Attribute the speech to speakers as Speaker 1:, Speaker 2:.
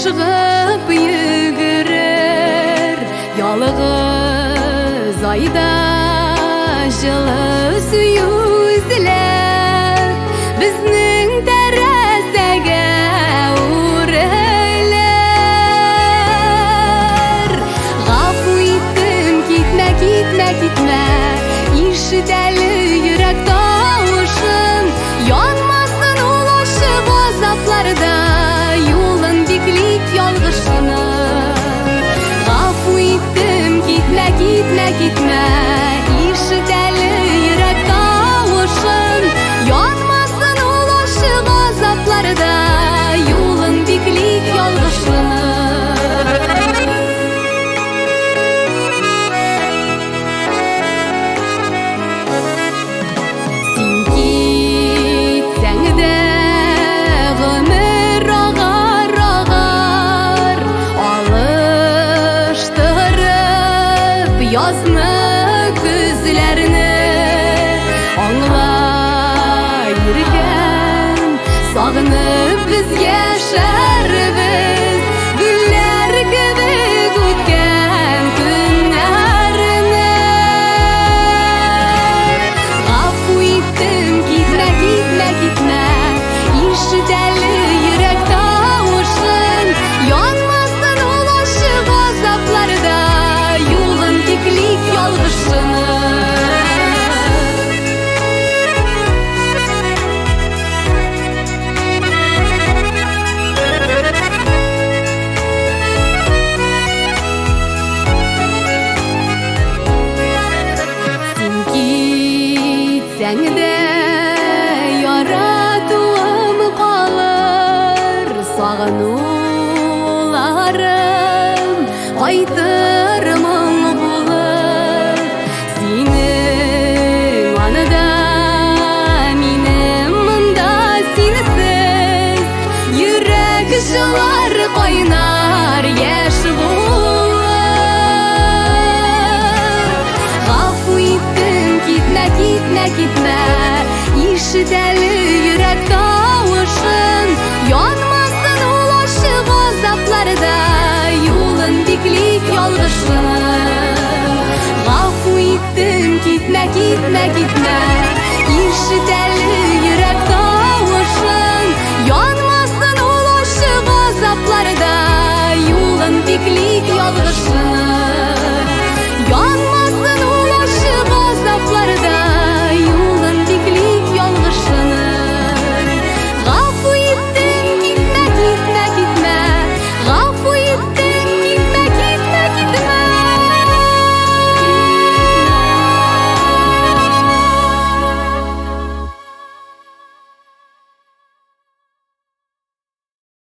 Speaker 1: Ашыгып йөгерер ялгыз айда җылы сөю эзләп безнең тәрәзәгә үрелер. Гафу иттем, китмә, китмә, китмә, ишет әле йөрәк тавышын, янмасын ул ачы газапларда, юлын биклик ялгышының. Гафу иттем, китмә, китмә, китмә, ишет әле йөрәк тавышын, янмасын ул ачы газапларда, юлын биклик ялгышының. Син китсәң дә гомер агар, агар, алыштырып язны, көзләрне, аңла, иркәм, сагынып без яшәрбез гөлләр кебек үткән көннәрне. Гафу иттем, китмә, китмә, китмә, ишет әле йөрәк тавышын, янмасын ул ачы газапларда, юлын биклик ялгышының. Син китсәң дә яратуым калыр, сагынуларым кайтыр моң булып. Синең анда, минем монда синсез, йөрәк җылар кайнар яшь булып. Гафу иттем, китмә, китмә, китмә, ишет әле йөрәк тавышын, янмасын ул ачы газапларда, юлын биклик ялгышының. Гафу иттем, китмә, китмә, китмә, ишет әле